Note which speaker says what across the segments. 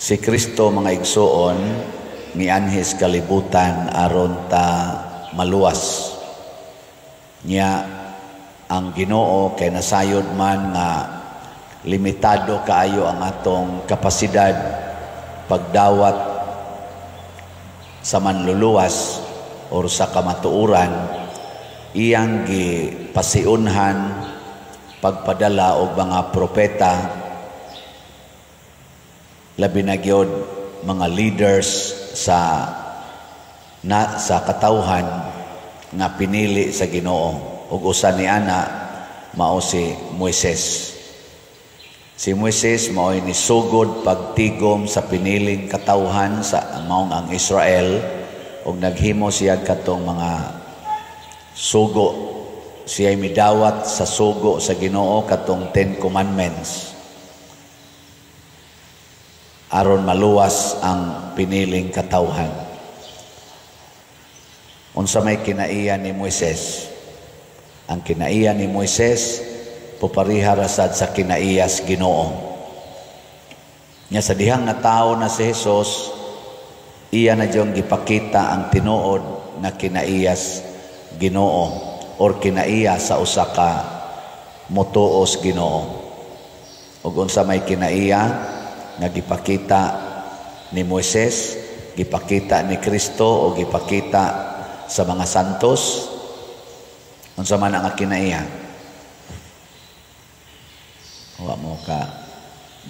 Speaker 1: Si Kristo, mga igsuon, mianhis kalibutan aron ta maluwas. Nya ang Ginoo kay nasayod man nga limitado kaayo ang atong kapasidad pagdawat sa manluluwas or sa kamatuoran, iyang gipasiunhan pagpadala og mga propeta, labi na gyud mga leaders sa katawhan nga pinili sa Ginoo, ug usa ni ana mao si Moises. Si Moises mao'y nisugod pagtigom sa piniling katawhan sa maong ang Israel, ug naghimo siya katong mga sugo. Siya midawat sa sugo sa Ginoo, katong Ten Commandments, aron maluwas ang piniling katawhan. Unsa may kinaiya ni Moises? Ang kinaiya ni Moises pupariha ra sad sa kinaiyas Ginoo. Nya sa dihang natawo na si Jesus, iya na diyong gipakita ang tinuod na kinaiyas Ginoo or kinaiya sa usa ka motuos Ginoo. Ug unsa may kinaiya nga gipakita ni Moises, gipakita ni Kristo o gipakita sa mga santos? Unsa man ang kinaiya? Wa mo ka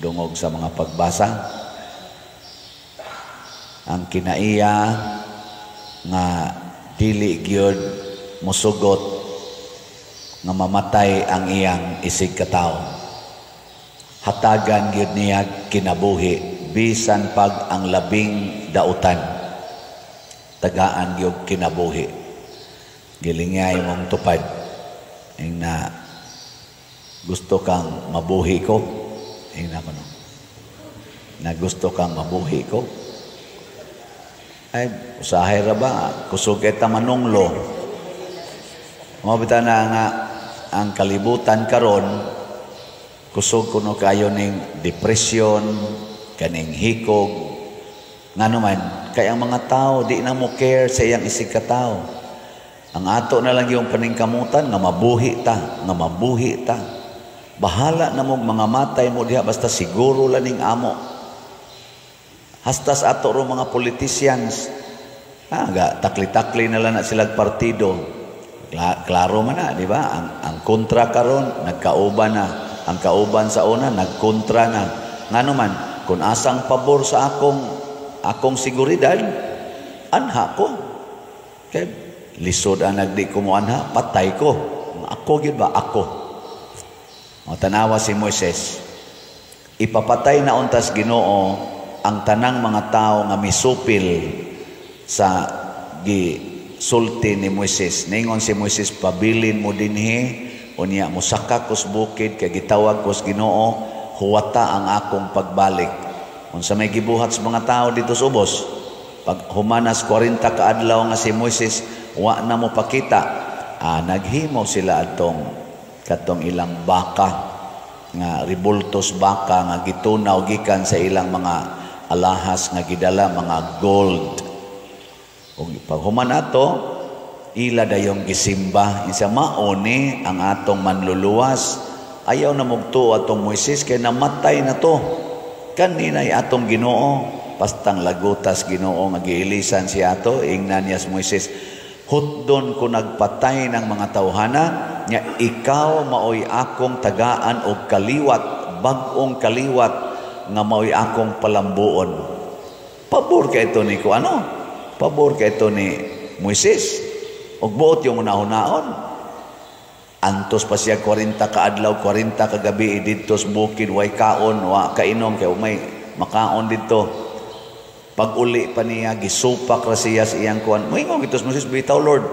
Speaker 1: dungog sa mga pagbasa. Ang kinaiya nga dili gyud musugot nga mamatay ang iyang isig katawo. Hatagan gyud niya kinabuhi bisan pag ang labing dautan. Tagaan gyud kinabuhi. Gilingay mong tupad. Ing na gusto kang mabuhi ko. Ing na kuno. Na gusto kang mabuhi ko. Ay, usahay ra ba? Kusog eta manunglo. Mao bitaw na nga ang kalibutan karon kusog kuno kayo ning depression, kaning hikog. Ngano man, kay ang mga tao di na mo care sa iyang isig katao. Ang ato na lang yung paningkamutan nga mabuhi ta, nga mabuhi ta. Bahala na mo mga matay mo diha, basta siguro lang ning amo. Hastas ato ro mga politicians, ga takli-takli na lang na silang partido. Klaro man na, di ba? Ang kontra karon nagkauban na. Ang kauban sa una nagkontra na. Ngano man, kung asang pabor sa akong seguridad, anha ko. Kay lisod ang nagdi ko mo anha, patay ko. Ako gyud ba? Ako. O tanawa si Moises. Ipapatay na untas Ginoo ang tanang mga tao nga misupil sa gisulti ni Moises. Ningon si Moises, "Pabilin mo dinhi, unya mosaka kos bukid kay gitawag kos Ginoo, huwata ang akong pagbalik." Unsa may gibuhat sa mga tao dito sa ubos? Pag humanas 40 ka adlaw nga si Moises wa na mo pakita, naghimo sila atong katong ilang baka nga ribultos baka nga gitunaw gikan sa ilang mga alahas nga gidala, mga gold. Ug pag human ato, ila dayong gisimba. Isa mao ni ang atong manluluwas. Ayaw na mugtuo atong Moises kay namatay na to. Kaninay atong Ginoo. Pastang lagutas Ginoo nga giilisan siya ato, ingnan niya si Moises, "Hutdon ko nagpatay ng mga tawhana, nya ikaw maoy akong tagaan og kaliwat, bag-ong kaliwat nga maoy akong palambuon." Pabor kay ito ni ko ano? Pabor kay ito ni Moises. Og buot yung una-unaon. Antos pa siya 40 ka adlaw, 40 ka gabi didto sa bukid, way kaon, wa kainom kay may makaon didto. Pag uli pa niya, gisupak ra siya sa iyang kuan. Moingon gito si Moises, "Bitaw Lord,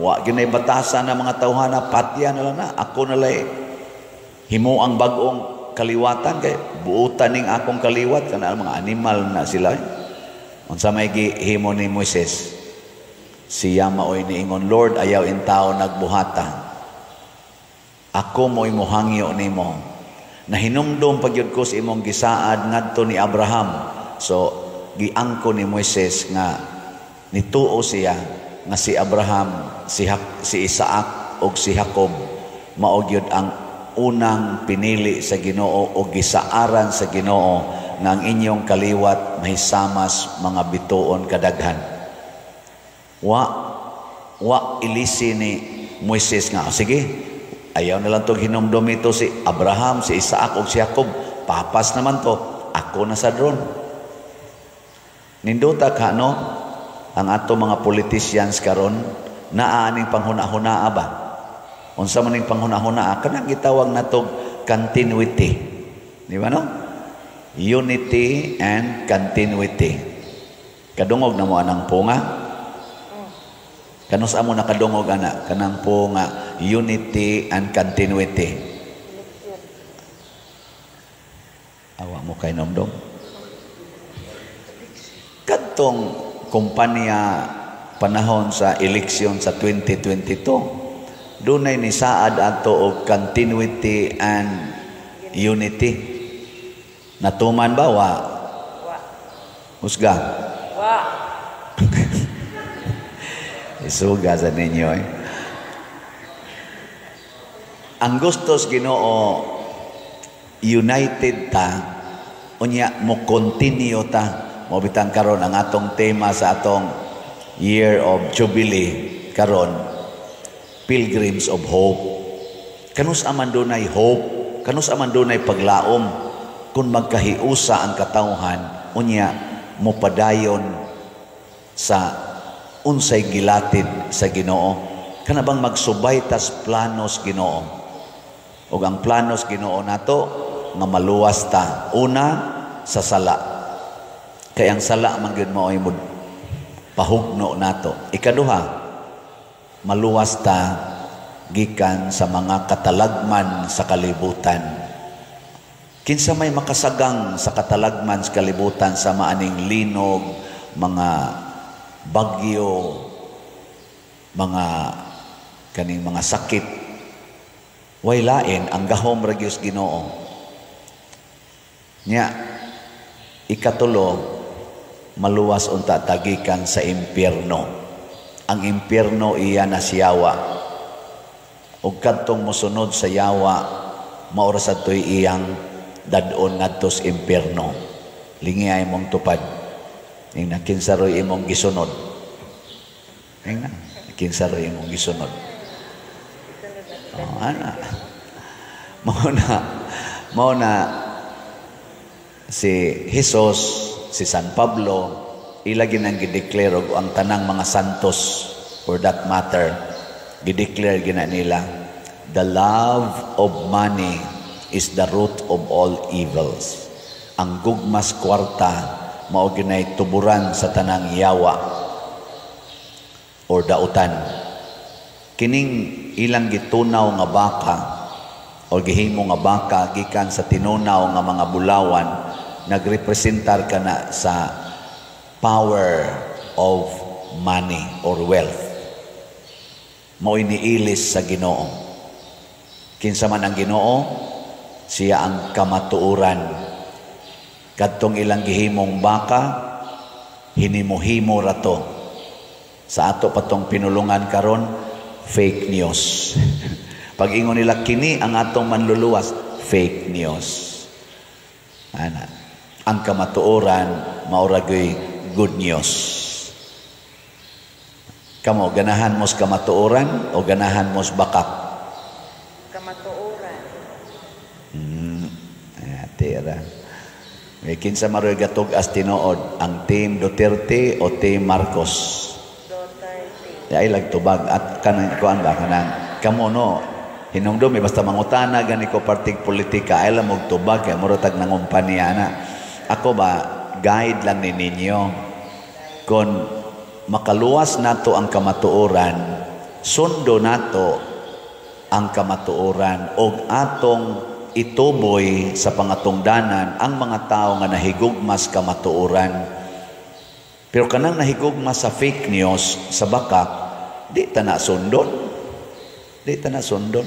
Speaker 1: wa ginay batasan ng mga tawhana, patya na lang na, ako na lay himo ang bag-ong kaliwatan kay buutan ning akong kaliwat kana mga animal na sila." Unsa may gihimo ni Moises? Siya maoy niingon, "Lord, ayaw intao nagbuhata. Ako mo'y muhangyo nimo. Nahinumdom pagyud ko sa imong gisaad ngadto ni Abraham, So giangko ni Moises nga nituo siya nga si Abraham, si Isaac ug si Jacob mao gyud ang unang pinili sa Ginoo o gisaaran sa Ginoo nga ang inyong kaliwat mahisamas mga bituon kadaghan. Wa ilisi ni Moises nga, "Sige, ayaw na lang tog hinumdum ito si Abraham, si Isaac ug si Jacob. Papas naman to. Ako na sa drone." Nindota ka, no? Ang ato mga politicians karon naa aning panghuna-hunaa ba? Unsa man ning panghuna-hunaa? Kanang gitawag natog continuity. Di ba, no? Unity and continuity. Kadungog na mo anang punga? Kanus amo nakadungog ana kanang punga, unity and continuity? Awa mo kay nomdom. Kadtong kumpanya panahon sa eleksyon sa 2022, dunay nisaad ato og continuity and unity. Natuman ba wa?
Speaker 2: Wa.
Speaker 1: Husga.
Speaker 2: Wa.
Speaker 1: Isuga sa ninyo eh. Ang gustos Ginoo, united ta, unya mo continue ta. Mo bitang karon ang atong tema sa atong Year of Jubilee karon, Pilgrims of Hope. Kanus aman dunay hope, kanus aman dunay paglaom kung magkahiusa ang katawhan, unya mopadayon sa unsay gilatid sa Ginoo? Kana bang magsubay tas planos Ginoo? Ug ang planos Ginoo nato nga maluwas ta una sa sala. Kay ang sala man gyud mao'y mo pahugno nato. Ikaduha, maluwas ta gikan sa mga katalagman sa kalibutan. Kinsa may makasagang sa katalagman sa kalibutan sa maaning linog, mga bagyo, mga kaning mga sakit? Way lain, ang gahom ra gyud Ginoo. Nya ikatulo, maluwas unta tagikan sa impyerno. Ang impyerno iya na siyawa. Ug kadtong mosunod sa yawa, mao ra sad to'y iyang dad-on ngadto sa impyerno. Lingi ay mong tupad. Ingna kinsa ro'y imong gisunod. Ingna kinsa ro'y imong gisunod. Oh, ana. Mao na si Jesus, si San Pablo, ila ginang gideclare og ang tanang mga santos for that matter, gideclare gina nila, "The love of money is the root of all evils." Ang gugmas kwarta mao ginay tuburan sa tanang yawa or dautan. Kining ilang gitunaw nga baka o gihimo nga baka gikan sa tinunaw nga mga bulawan, nagrepresentar kana sa power of money or wealth. Mao iniilis sa Ginoo. Kinsa man ang Ginoo? Siya ang kamatuoran. Kadtong ilang gihimong baka, hinimo-himo ra to. Sa ato patong pinulungan karon, fake news. Pag ingon nila kini ang atong manluluwas, fake news. Ana. Ang kamatuoran mao ra good news. Kamo, ganahan mo sa kamatuoran o ganahan mo sa bakak?
Speaker 2: Kamatuoran.
Speaker 1: Tira. May kinsa maroy gatug as tinuod, ang Team Duterte o Team Marcos?
Speaker 2: Duterte.
Speaker 1: Ay lagtubag at kanang kuan ba, kanang kamo no hinumdum eh, basta mangutana gani ko partig politika ay lang og tubag kay mura tag nangumpanya na. Ako ba, guide lang ni ninyo. Kung makaluwas nato ang kamatuoran, sundo nato ang kamatuoran og atong ituboy sa pangatungdanan ang mga tao nga nahigugmas kamatuoran. Pero kanang nahigugma sa fake news, sa bakak, di ta na sundon. Di ta na sundon.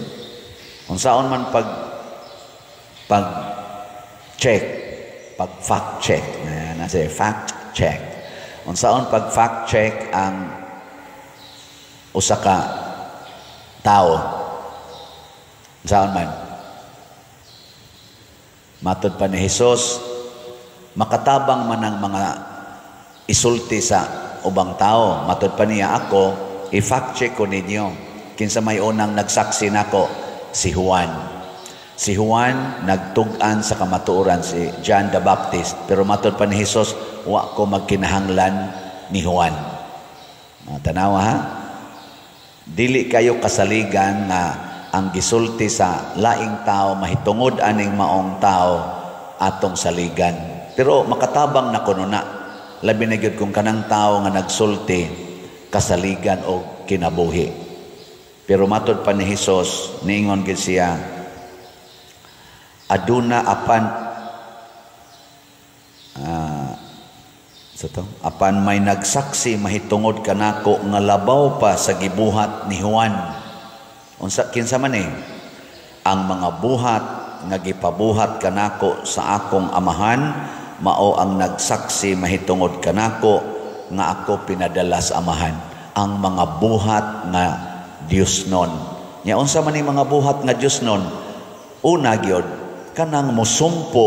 Speaker 1: Unsaon man pag check, pag fact check, na. Na say fact check. Unsaon pag fact check ang usa ka tao? Unsaon man? Matod pa ni Hesus, makatabang man ang mga isulti sa ubang tao. Matod pa niya, ako, i-fact check ko ninyo. Kinsa may unang nagsaksi nako? Si Juan. Si Juan nagtug-an sa kamatuoran, si John the Baptist. Pero matod pa ni Hesus, wa ko magkinahanglan ni Juan. Mga tanawa ha? Dili kayo kasaligan nga ang gisulti sa laing tao mahitungod aning maong tao atong saligan. Pero makatabang na kuno na. Labi na gyud kung kanang tao nga nagsulti kasaligan og kinabuhi. Pero matod pa ni Hesus, niingon gid siya, aduna apan sa to, apan may nagsaksi mahitungod kanako nga labaw pa sa gibuhat ni Juan. Unsa, kinsa man eh? Ang mga buhat nga gipabuhat kanako sa akong Amahan mao ang nagsaksi mahitungod kanako nga ako pinadala sa Amahan. Ang mga buhat nga Dios nun. Nya unsa man ning mga buhat nga Dios nun? Una gyud, kanang musumpo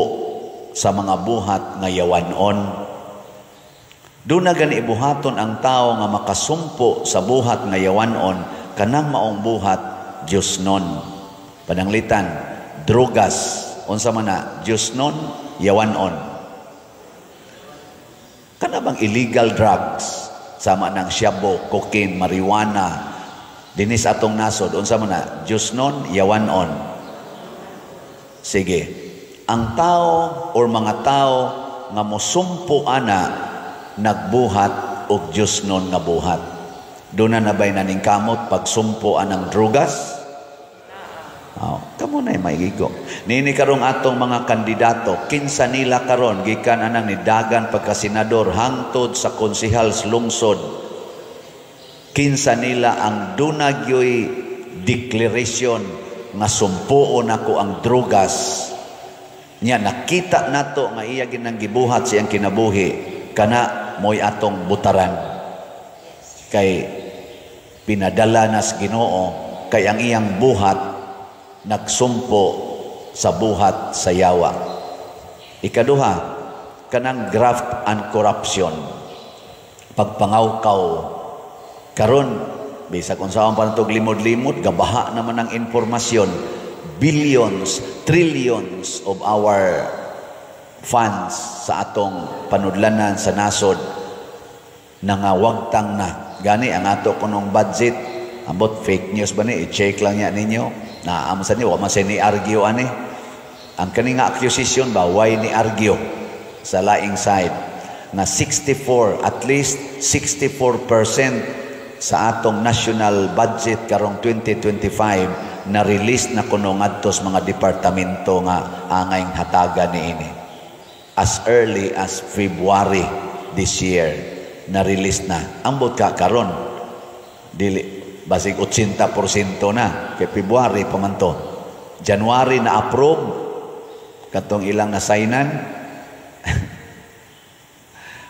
Speaker 1: sa mga buhat nga yawanon. Doon na gani ibuhaton ang tao nga makasumpo sa buhat nga yawanon, kanang maong buhat Dios nun. Pananglitan, drugas, unsa man na, Dios nun, yawanon. Kana bang illegal drugs, sama ng shabu, cocaine, marijuana, dinis atong nasod, unsa man na, Dios nun, yawanon? Sige, ang tao or mga tao nga mosumpo ana, nagbuhat og Dios nun nga buhat. Doon na nabay naningkamot pagsumpo anang drugas? Oh, kamo na maigigo. Nini karong atong mga kandidato, kinsa nila karon gikan anang nidagan pagka-senador hangtod sa konsehal sa lungsod. Kinsa nila ang dunagyoy declaration nga sumpoon ako ang drugas? Nya nakita nato nga iya ginang gibuhat siyang kinabuhi, kana mo'y atong butaran. Kay pinadala nas Ginoo, kay ang iyang buhat nagsumpo sa buhat sa yawa. Ikaduha, kanang graft and corruption. Pagpangawkaw. Karon, bisag unsaon pa natog limod-limod, gabaha naman ang impormasyon. Billions, trillions of our funds sa atong panudlanan sa nasod nangawagtang na. Gani ang ato kunong budget, ambot fake news ba ni, i-check lang niya ninyo. Naam sa niyo, wa man ni argue ani. Ang kani nga accusation ba, why ni argue sa laing side na 64, at least 64% sa atong national budget karong 2025 na release na kuno ngadto sa mga departamento nga angay hatagan niini. As early as February this year na release na. Ambot ka karon dili basig 80% na kay February pa man to. January na approve katong ilang nasignan.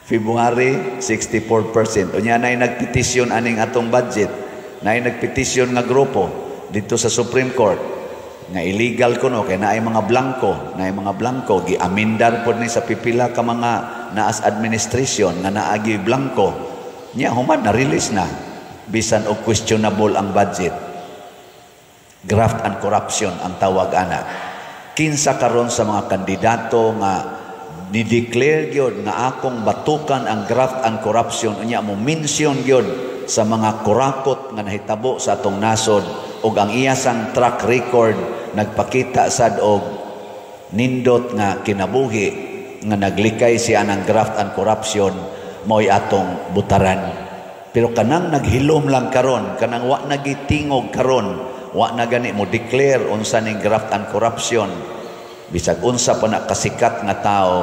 Speaker 1: February 64%. Unya nay nagpetisyon aning atong budget. Nay nagpetisyon nga grupo dito sa Supreme Court nga illegal kuno kay naay mga blanko, naay mga blanko giamendar pod ni sa pipila ka mga naas administration nga naagi blanko. Nya human na release na bisan og questionable ang budget. Graft and corruption ang tawag ana. Kinsa karon sa mga kandidato nga ni-declare gyud nga akong batukan ang graft and corruption, unya mo mention gyud sa mga kurakot nga nahitabo sa atong nasod ug ang iyasang track record nagpakita sad og nindot nga kinabuhi nga naglikay siya ng graft and corruption, mao'y atong butaran? Pero kanang naghilom lang karon, kanang wa nagitingog karon, wa na gani mo declare unsa ning graft and corruption, bisag unsa pa na kasikat nga tao,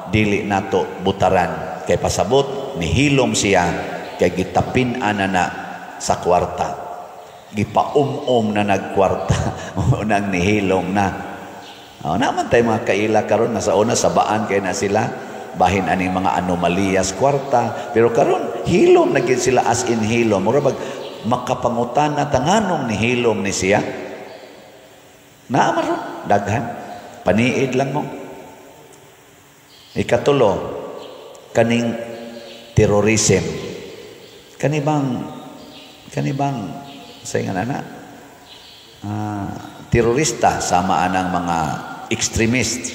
Speaker 1: dili nato butaran kay pasabot nihilom siya kay gitapin ana na sa kwarta, gipaum-um na nagkwarta unang nihilom na. Oh, naman tayo mga kaila karon nga sa una sabaan kay na sila. Bahin aning mga anomaliyas kwarta, pero karon hilom na gyud sila, as in hilom. Mura bag makapangutana ta nganong ni hilom ni siya. Naa man ron daghan, paniid lang mo. Ikatulo, kaning terrorism. Kani bang sa ingan ana, terorista, sama anang mga extremist,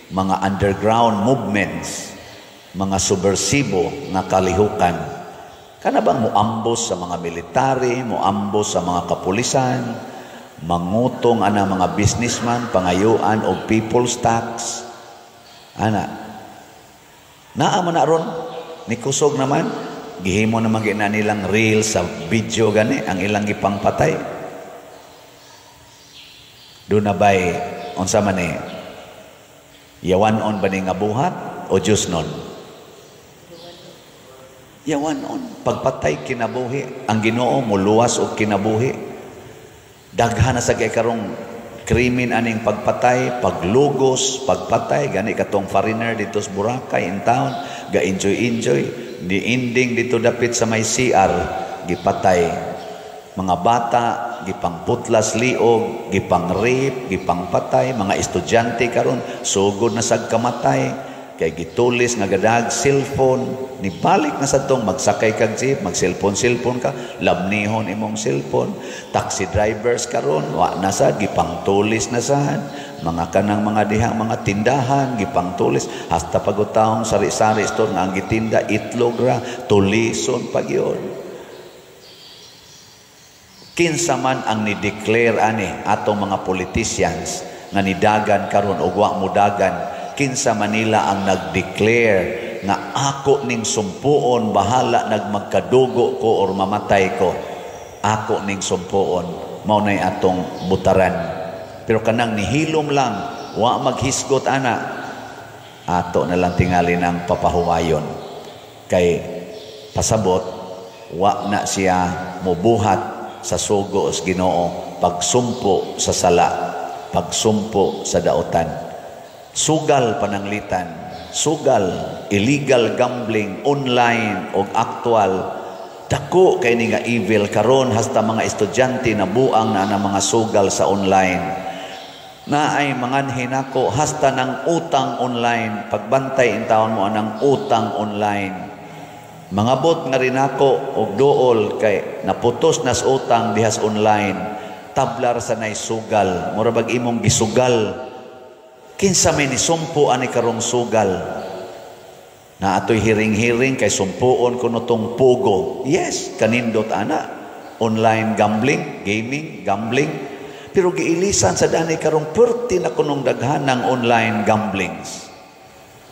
Speaker 1: mga underground movements, mga subversibo nga kalihukan. Kana bang muambos sa mga military, muambos sa mga kapulisan, mangutong ana mga businessman, pangayuan og people's tax. Ana. Naa man na ron, ni kusog naman, gihimo naman gina nilang reel sa video gani ang ilang gipangpatay. Doon na ba'y, unsa man ni, yawan-on ba ni nga buhat o Diyos nun? Yawan-on. Pagpatay kinabuhi, ang Ginoo muluwas og kinabuhi. Daghan na sa kay karong krimen aning pagpatay, paglugos, pagpatay, gani katong foreigner dito sa Boracay in town, ga enjoy enjoy, ni ending dito dapit sa may CR, gipatay. Mga bata, gipangputlas liog, gipang-rape, gipangpatay, mga estudyante karon sugod na sad kamatay kay gitulis nga gadag cellphone, nibalik na sa tong magsakay kag jeep, mag-cellphone cellphone ka, lamnihon imong cellphone. Taxi drivers karon wa na sad, gipangtulis na sad. Mga kanang mga diha mga tindahan, gipangtulis, hasta pagutahong sari-sari store nga ang gitinda itlog ra, tulison pa gyud. Kinsa man ang ni-declare ani atong mga politicians nga nidagan karon og wa mudagan, kinsa manila ang nag-declare nga ako ning sumpuon, bahala nagmagkadugo ko or mamatay ko, ako ning sumpuon, mao nay atong butaran? Pero kanang nihilom lang, wa maghisgot ana, ato na lang tingali ng papahuwayon kay pasabot wa na siya mubuhat sa sugo sa Ginoo, pagsumpo sa sala, pagsumpo sa daotan. Sugal pananglitan, sugal, illegal gambling, online o actual, dako kay ni nga evil karon, hasta mga estudyante na buang na ang mga sugal sa online. Na ay manganhin ako hasta ng utang online, pagbantay in taon mo anang utang online. Mangabot nga rin ako og duol kay naputos nas utang dihas online. Tablar sa nay sugal, mura bag imong gisugal. Kinsa may nisumpo ani karong sugal? Na atoy hiring-hiring kay sumpuon kuno tong POGO. Yes, kanindot ana. Online gambling, gaming, gambling. Pero giilisan sa dani karong perti na kunong daghan ng online gamblings.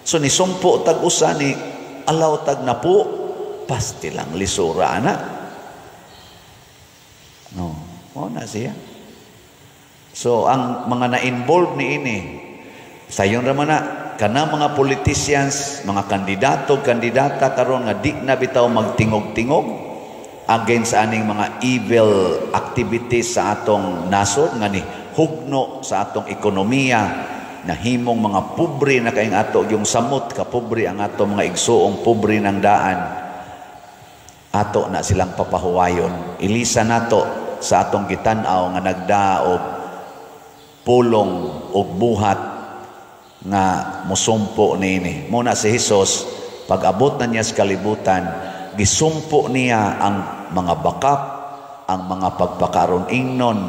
Speaker 1: So nisumpo tag usa ni alaw tag napo, pasti lang lisura ana. No, mo na siya. So ang mga na-involve ni ini, sayon ra man na kana mga politicians, mga kandidato, kandidata karon nga di na bitaw magtingog-tingog against aning mga evil activities sa atong nasod nga ni hugno sa atong ekonomiya, nahimong mga pobre na kayong ato, yung samot ka pobre ang ato mga igsuong, pobre ng daan, ato na silang papahuwayon. Ilisa nato sa atong gitan-aw nga nagdaog pulong og buhat nga musumpo niini. Muna si Hesus, pag-abot na niya sa kalibutan, gisumpo niya ang mga bakap, ang mga pagpakaron ingnon,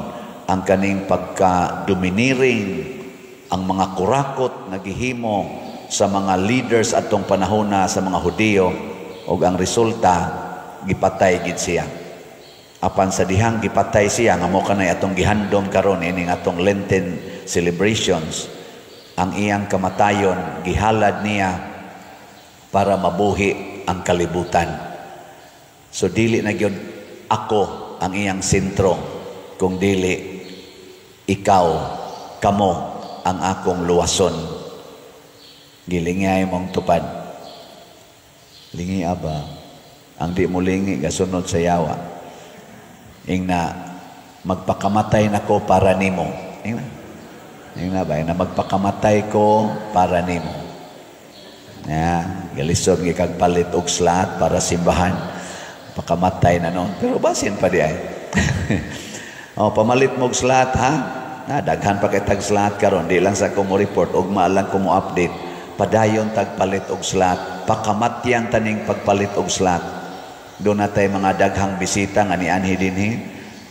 Speaker 1: ang kaning pagka-domineering, ang mga kurakot na gihimo sa mga leaders atong panahona sa mga Hudiyo, ug ang resulta gipatay gid siya. Apan sa dihang gipatay siya, nga mo kanay atong gihandom karon ining atong Lenten celebrations, ang iyang kamatayon gihalad niya para mabuhi ang kalibutan. So dili na gyud ako ang iyang sentro, kung dili ikaw, kamo ang akong luwason. Gilingay mong tupad. Lingi aba. Ang di mo lingi, gasunod sa yawa. Ingna, magpakamatay nako para nimo. Ingna. Ingna ba? Ingna, magpakamatay ko para nimo. Yeah, galisod gyud kag palit og slat para simbahan. Pakamatay na noon. Pero basin pa diay. Oh, pamalit mo og slat, ha? Na daghan pa kay tag slat karon, di lang sa ko mo report, ugma lang ko mo update. Padayon tag palit og slat. Pakamatyan taning pagpalit og slat. Doon na tay mga daghang bisita nga nianhi dinhi.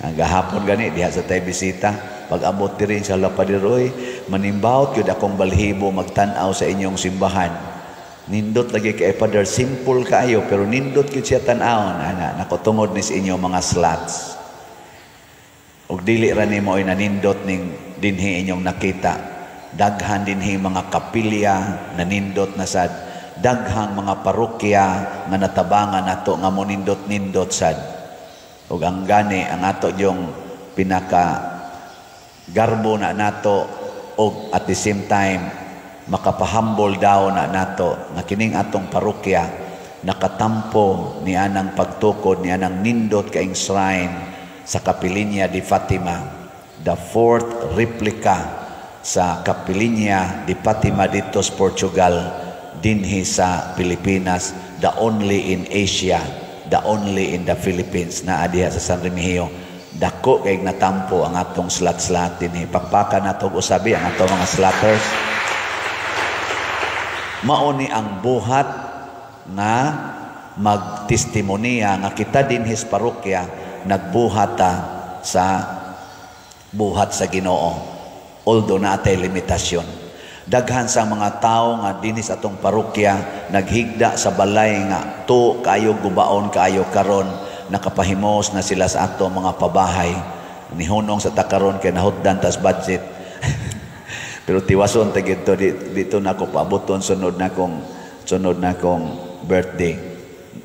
Speaker 1: Ang gahapon gani diha sa tay bisita. Pag abot diri sa La Padiroy, manimbawot gyud akong balhibo magtan-aw sa inyong simbahan. Nindot lagi kay Father, simple kaayo pero nindot gyud siya tan-awon ana nako tungod ni sa inyong mga slats. Ug dili ra nimo ay nanindot ning dinhi inyong nakita. Daghan dinhi mga kapilya nanindot na sad. Daghang mga parokya nga natabangan nato nga monindot-nindot sad. Ug ang gani ang ato yung pinaka garbo na nato og at the same time makapahambol daw na nato nga kining atong parokya nakatampo ni anang pagtukod ni anang nindot kaing shrine sa Kapilinya di Fatima, the fourth replica sa Kapilinya di Fatima dito sa Portugal, dinhi sa Pilipinas, the only in Asia, the only in the Philippines na diha sa San Remigio. Dako kay natampo ang atong slat-slat dinhi. Pakpakan nato usabi ang atong mga slatters. Mao ni ang buhat nga magtestimonya nga kita dinhi sa parokya nagbuhat ta sa buhat sa Ginoo, although naatay limitasyon. Daghan sa mga tao nga dinhi sa atong parokya naghigda sa balay nga to kaayo, gubaon kaayo, karon nakapahimos na sila sa ato mga pabahay. Nihunong sa takaron kay nahutdan tas budget, pero tiwason ta gito dito na ako paaboton sunod na kong birthday.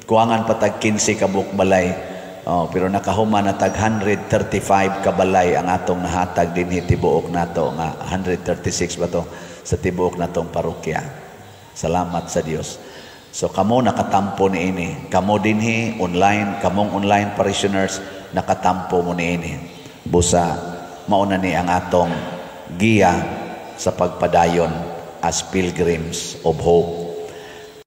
Speaker 1: Kuwangan pa tag 15 ka buok balay. Oh, pero nakahuman na tag 135 ka balay ang atong nahatag dinhi tibuok nato nga 136 ba to sa tibuok natong parokya. Salamat sa Dios. So kamo nakatampo niini. Kamo dinhi online, kamong online parishioners, nakatampo mo niini. Busa mauna ni ang atong giya sa pagpadayon as pilgrims of hope.